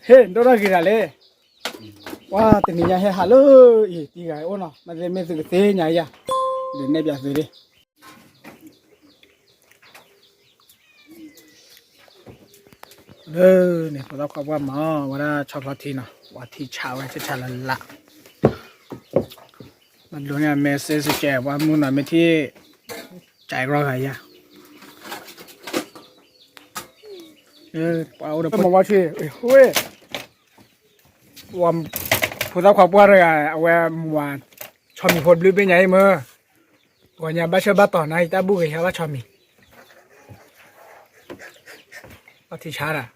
ဟ့ၣ်ဒိၣ်ထီၣ်ဂ့ၤဒၣ်လဲၣ်. ပှၤတနံၤညါဟဲဟးလၢအံၤ တံၤဂၤအိၣ်နီၤ, မ့ၢ်သ့မ့ၢ်သုကသ့ၣ်ညါယၤ, ဒုးနဲၣ်ပၠးသုဒၣ်. လၢန့ၣ် ဖိသၣ်ခွါပှၢ်မၤအီၣ်ဝဲဒၣ်ဆီချီထံနီၤ, ပှၤထံဆးဝဲဆးဆးလၢ်လၢ်, မၤဒိးန့ၢ်အမဲစ့စကဲး ပှၤမုၢ်နီၤမ့ၢ်ထံၣ် ကၢ်ကရီဂၤယၤ, ပှၤအိၣ်ဒီး ဖိသၣ်ခွါပှၢ်တဂၤ အဝဲမၤ ဆီမံၤဖိတဘျုးဘ့ၣ်ညါအံၤမ့ၢ်, ဂီၤညါဘၣ်ဆၢဘၣ်တီၤနၤ ယတၢ်ဘူၣ်ဂ့ၤဟဲဘၣ်ဆီမံၤ, ပှၤထံဆးဒၣ်,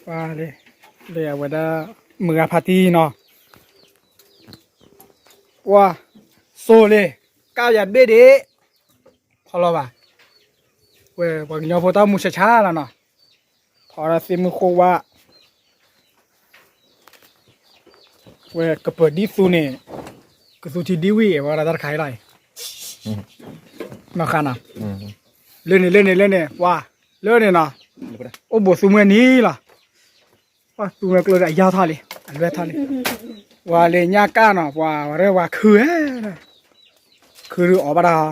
ပှၤလၢ လၢအဝဲဒၣ် မုၢ်ဂၤဖးတံၢ်နီၤ, ပှၤ စိၤလ့ၤ ကၢ်ယၤဘ့ၣ်ဒ့ၣ် ဖီလီၤဘၣ်, ဝဲပှၤကညီဖိတၢ်မူဆါဆါလီၤနီၤ, ဖီဒီးသ့ၣ်မုၢ်ဃိဝါ, ဝဲကပၢၤဒ်သူန့ၣ်, ကသူထံဒ်ဝံၣ် ဝဲဒၣ်တၢ်တခါအံၤလီၤ, နီၢ်ဃါနီၤ, လၢန့ၣ်လၢန့ၣ်လၢန့ၣ် ပှၤ လၢန့ၣ်နီၤ, အိၣ်ဘူးသူမှဲနံၤလီၤ. ပှၤသူဝဲကျိဒီးအယၢ်ထီၣ်လံ, အလွဲၢ်ထီၣ်လံ, ပှၤလၢညၣ်ကၣ်နီၤ ပှၤဝဲရၢၢ်ပှၤခုဝဲ, ခုဒုးအီၣ်ဘၣ်တၢ်,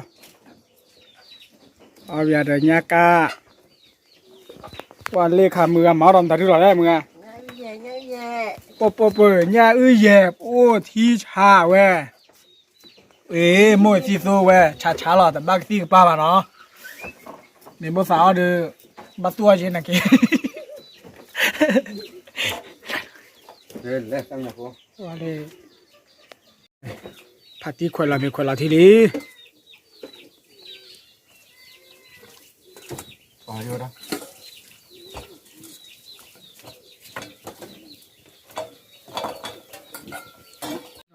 အီၣ်ဘၣ်ဒီးညၣ်ကၣ်, ပှၤလ့ခါမုၢ်ဂၤမၤအီၣ်ဒီးမတၤဒုလီၤလဲၣ်မုၢ်ဂၤ, ပှၤပှၤပှၤညၣ်အုၣ်ယဲၢ် ပအိၣ်ထံဆးဝဲ အ့ မိၢ်သံသိဝဲ ဆးဆးလီၤ တဘၣ်ကသံၣ်ကပၤဘၣ်နီၤ, မ့ၢ်ဘိသးအီၣ်ဒီး ဘၣ်သူၣ်အီၣ်ယဲၢ်နၤက့ၤ, ဖးတံၢ်ခွဲးလီၤမ့ၤခွဲးလီၤထံလံ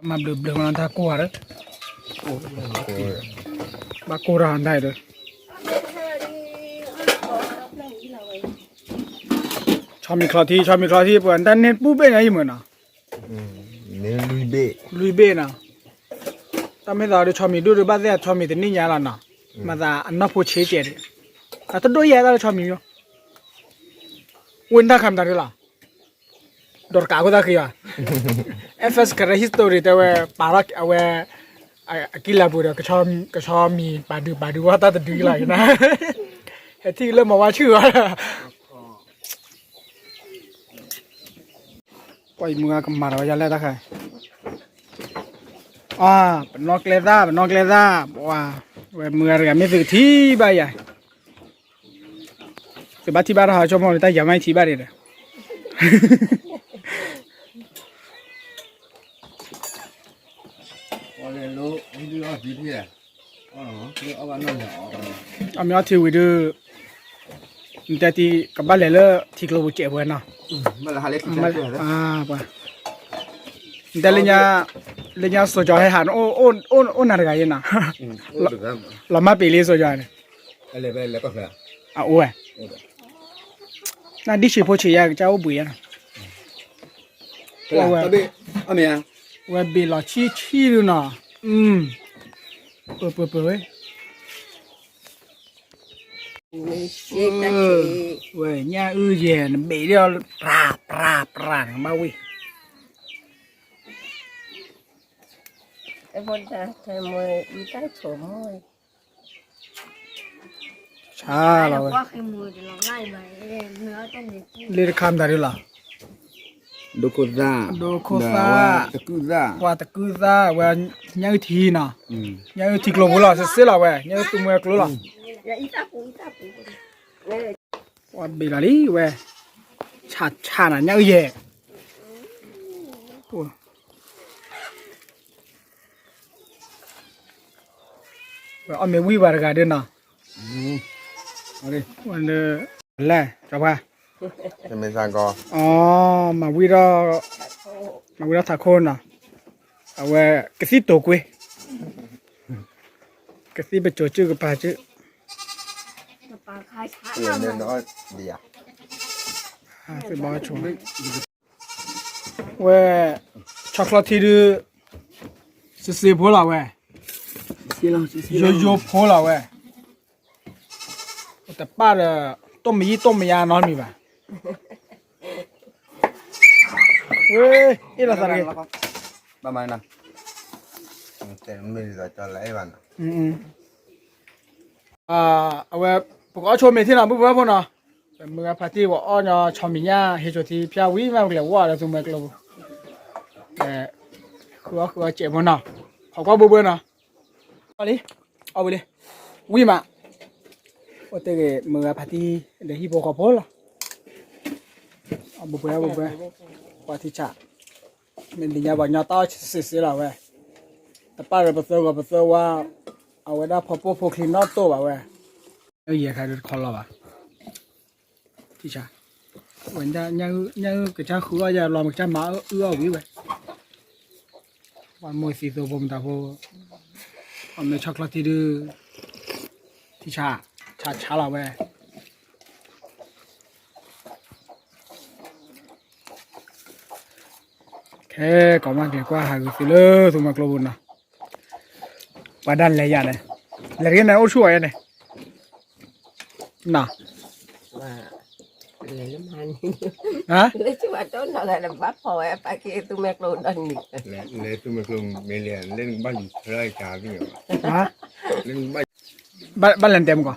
မၤဘျုးဘျုးမၤတၢ်ကိၢ်ဂၤဒီး, ဘၣ်ကိၢ်တၢ်ဟးဒၣ်ဒီး, ဆီမံၤချီထံ ဆီမံၤချီထံ ပှၤတၢ်န့ၢ်ပူၣ်ဘ့ၣ်ညါအံၤမ့ၢ်နီၤ, လွံၢ်ဘ့ၣ်နီၤ, တၢ်မ့ၢ်သးဒီးဆီမံၤဒိၣ်ဒီးဘၣ်သ့ၣ်အဆီမံၤတန့ၢ်ညါလီၤနီၤ, မၤသးအနီၢ်ဖိဆ့ကဲးဒီး, အတဒိၣ်ယဲၢ်တၢ်လၢဆီမံၤယိ, ဝ့ၢ်နတၢ်ခါမတၤဒုလီၤ ဒီးတကးအဃိသတးဃံဘၣ်, FS Karen History တဲဝဲ ပာ်ထီၣ်အဝဲ အကံၢ်လၤပူၤဒီး ကဆီမံၤပာ်ဒုးပာ်ဒုးဝဲတၢ်တဒုလီၤ, ဟဲထံၣ်လၢမၤဝါဆူၣ်ဝဲ, ပှၤယမုၢ်ဂၤကမၤဒီးဝဲယၤလဲၣ်တၢ်ခါ, အါ ပနီၣ်ကျဲသၣ် ပနီၣ်ကျဲသၣ်, ပှၤ ဝဲမုၢ်ဂၤတဂၤမ့ၢ်သုကထံၣ်ဘၣ်ယၤ သုဘၣ်ထံၣ်ဘၣ်တၢ်ဟးဆိကမိၣ်န့ၣ် တၢ်ယၤမ့ၢ်ထံၣ်ဘၣ်ဒံးဒီး, အမ့ၢ်အီထံဝံၤဒီး, နတဲတံၤကဘၣ်လဲၤလၢထံကျိပူၤစဲးပှဲၤနီၤ, ပှၤ နတဲ လၢညါစိၤကၠီၤဟဲဟးန့ၣ် အိၣ်နၤတဂၤယဲနီၤ, လီၤမၢ်ပ့ၤလံစိၤကၠီၤန့ၣ်, အအိၣ်ဝဲ, နဒံၣ်ဆံးဖိဆံးယၤကစၢ်အိၣ်ဘှံးယၤနီၤ, ဝဲဘ့ၣ်လီၤဆံးဆံးဒုနီၤ, ပၢၤပၢၤပၢၤဝဲ ဝဲညၣ်အုၣ်ယဲၢ် နဘ့ၣ်ဒီး ပြၤပြၤပြၤန့ၣ် ဘၣ်ဝံၣ် ဆါလီၤဝဲ, လၢတခါမတၤဒုလီၤ, ဒိခိၣ်သၣ်, ဒိခိၣ်သၣ်, ပှၤတကုၢ်သၣ်ဝဲ, ညၣ်အုၣ်ထံနီၤ, ညၣ်အုၣ်ထံကျိဖိလီၤ စ့စ့လီၤဝဲ, ညၣ်အုၣ်သူမှဲကျိလီၤ, ပှၤဘ့ၣ်လီၤလံဝဲ, ဆါဆါနၤ ညၣ်အုၣ်ယဲၢ် ဝဲအီၣ်မ့ၤဝံၣ်ပှၤတဂၤဒုနီၤ, လဲၣ် ကၠီၤပှၤ, မၤဝံၣ်ဒီး, မၤဝံၣ်ဒီးထးခိၣ်နီၤ, အဝဲကသံၣ်တိၤကွ့, ကသံၣ်ပစိၤစုကပၤစု, သ့ၣ်ဘီဆိ ဝဲ, ဆီချီထံဒု, စ့စ့ဖိလီၤဝဲ, ယိယိဖိလီၤဝဲ, တပၣ်ဒီး, တိၢ်မယံၣ်တိၢ်မယါနီတမံၤဘၣ်, ဝဲ, အ့ၣ်လိာ်သးတဂ့ၤ, ဘၣ်မၤနီၤ, မ့ၢ်လီၤကၠီလၢအဲၣ်ဘၣ်နီၤ, အဝဲ, ပကအီၣ်ဆိမဲာ်ထံနီၤ ပုၢ်ဖိဝဲၢ်ဖိနီၤ, မုၢ်ဂၤဖးတံၢ်ဝဲအီၣ်ညီဆီမံၤညၣ် ဟ့ၣ်ဆိးထံဖၠၣ်ဝံၤမး ပကလဲၤဝဲဒီးသူမွဲကျိပူၤ, ဃုအီၣ်ဃုအီၣ်စဲးဖိနီၤ, ခိးကွၢ်ဘိဘိနီၤ, လံ, အီၣ်ဝံၤလံ, ဝံၤမး, အိၣ်တ့ၢ်ဂ့ၤမုၢ်ဂၤဖးတံၢ် ဒီးဟံၣ်ဖိဃီဖိလီၤ, အဘိဘိအဘိဘိ, ပှၤထံဆး, မ့ၢ်ဒ်ညါပှၤညီတၢ်အီၣ်စ့စ့လီၤဝဲ, တပၣ်ဒီးပသၢဂီၤပသၢဝါ, အဝဲဒၣ်ဖီပိၢ်ဖိချံနီၣ်တိၢ်ဘၣ်ဝဲ, ယဲခါဒ်တခီလီၤဘၣ်, ထံဆး, ဝဲ, ညၣ်အုၣ်ကစၢ်ဃုအီၣ်ယၤလီၤ မ့ၢ်ကစၢ်မၤအုၣ်အီၣ်ဝံၤဝဲ, ပှၤမိၢ်သံသိဖိမတၤဖိ, အမဲာ်ဆီၣ်ချီထံဒု, ထံဆး, ဆးဆးလီၤဝဲ ခဲကိးမးကလဲၤကွၢ်ဟးဂီၤသုလၢသူမွဲကျိပူၤနီၤ, ပှၤဒၣ်လဲၤယၤန့ၣ်, လဲၤတဂ့ၤန့ၣ် အိၣ်ဆူၣ်ဝဲန့ၣ်, နီၤ, ဟါ, ဘၣ်လဲၤတဲမကီ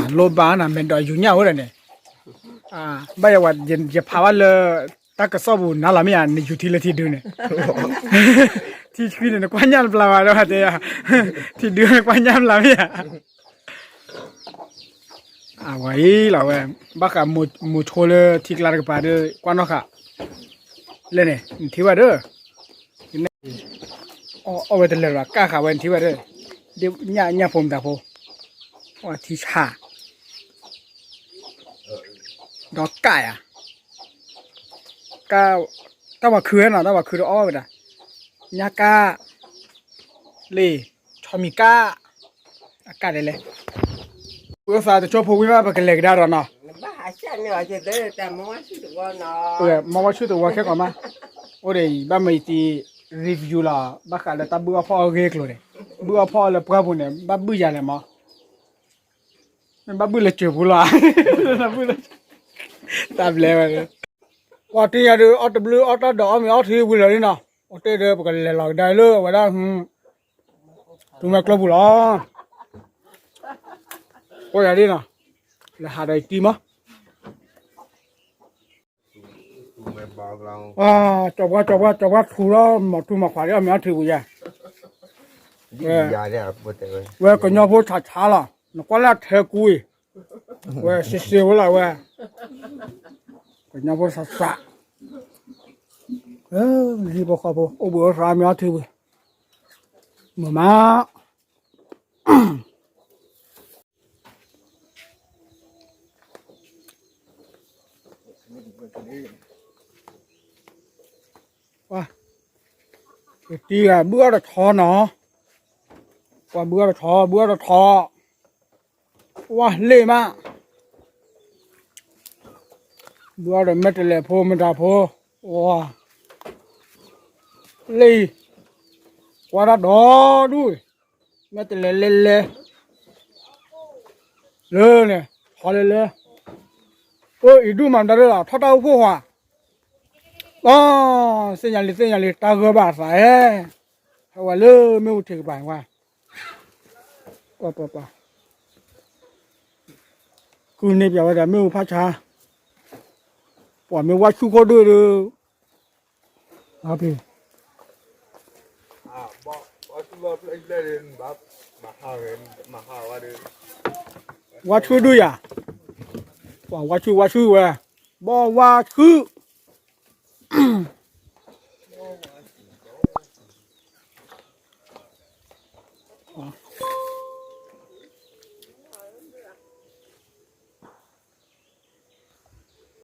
း, လိၣ်ဘၣ်နၤ မဲာ်ဒီးယူၤညၣ်ဝဲဒၣ်န့ၣ်, ဘၣ်ယၤဝဲ ယဖးဘၣ်လၢ တၢ်ကစီၣ်ပူၤနၤလီၤမ့ၢ်ဧါ နယူၤထံလၢထံဒုန့ၣ်, ထံဆှံန့ၣ် နကွၢ်ညၣ်တပျၢ်ဘၣ်ဒီးတဲယၤ, ထံဒုနကွၢ်ညၣ်တပျၢ်မ့ၢ်ဧါ, အဝဲအံၤလီၤဝဲ, ဘၣ်ဃးမိၤဆိလၢထံကျါတကပၤဒီး ကွၢ်နီၣ်ဃာ်, လဲၣ်န့ၣ် နထံၣ်ဘၣ်ဒီး အီၣ်ဝဲတလဲၤလီၤ ကၣ်ဃာ်ဝဲနထံၣ်ဘၣ်ဒီး, ဒ်ညၣ်ဖိမတၤဖိ, အထံဆး, ဒီးကၣ်ယၤ, တၢ်ပှၤခုဝဲနီၤ တၢ်ပှၤခုတအီၣ်ဝဲဒၣ်, ညၣ်ကၣ်, လ့ၣ်, ဆီမံၤကၣ်, အကၣ်ဒဲးလဲၣ်, ပသးတဆိဖိဝံၤမး ပကလဲၤကဒါဒီးနီၤ, မ့ၢ်ဝဲဆူၣ်တဝီခဲကိးမး, အိၣ်ဒီးအံၤ ဘၣ်မၤယတံၤ review လီၤ ဘၣ်ဃးလၢတၢ်ဘုၣ်အီၣ်ဖီၣ်အဂ့ၢ်အကျိၤန့ၣ်, ဘုၣ်အီၣ်ဖီၣ်အီၣ်လၢပှၢ်ပူၤန့ၣ် ဘၣ်ဘုၣ်ယၤလဲၣ်မး, မ့ၢ်ဘၣ်ဘုၣ်လၢစၢၤပူၤလီၤ, တၢ်ဘျဲဝဲ, ပှၤတ့ၢ်ယၤဒီး အီၣ်တဘျုးအီၣ်တၢ်ဒီးအီၣ်မ့ၤအီထံဝံၤလီၤလံနီၤ, အိၣ်တ့ၢ်ဒီး ပကလဲၤလီၤကဒါလၢအဝဲဒၣ် သူမွဲကျိပူၤလီၤ, အိၣ်ယၤဒ်နီၤ, လဲၤဟးဒီးယတံၤမး, ကၠီပှၢ် ကၠီပှၢ် ကၠီပှၢ်ထူလီၤ မၤထူမၤခွါဒ်အီၣ်မ့ၤအီထံပူၤယဲ, ဝဲကညီဖိဆးဆးလီၤ နကွၢ်လၢအထဲကူအံၤ, ဝဲစ့စ့ဝဲလီၤဝဲ, ကညီဖိဆးဆး, ဟံၣ်ဖိဃီဖိ အိၣ်ဘှံးအိၣ်သါမ့ၤအီထံပူၤ, မုာ်မး တံၤဂၤ ဘုၣ်အီၣ်တဆီနီၤ, ပှၤဘုၣ်အီၣ်တဆီ ဘုၣ်အီၣ်တဆီ, ဝါလ့ၣ်မး, ဘုၣ်အီၣ်ဒီးမဲာ်တလဲးဖိမတၤဖိ, ဝါ, လ့ၣ်, ကွၢ်တၢ်ဒီဒူၣ်, မဲာ်တလဲးလဲၤလဲၤ လၢန့ၣ် ဟီလဲၤလဲၤ, အိၣ်အံၤဒူၣ်မးမတၤဒၣ်လီၤ ထီၣ်တၢ်အိၣ်ဖှိၣ်ဟီ, လီၤ, သ့ၣ်ညါလံ သ့ၣ်ညါလံ တၢ်ဂၢၢ်ဘၣ်အသးဧၢ, ဟဲဝဲလၢမ့ၣ်အူထံးကပၤဝဲ, ပှၤပှၤပှၤ, ကုၢ်န့ၢ်ပၠးဝဲဒၣ်မ့ၣ်အူဖးဆါ, ပှၤမ့ၢ်ဝါဆူၣ်ခိၣ်ဒိၣ်ဒီး, အဖံ, ဝါဆူၣ်ဒိၣ်ယၤ, ပှၤဝါဆူၣ်ဝါဆူၣ်ဝဲ, ဘီဝါဆူၣ်, အ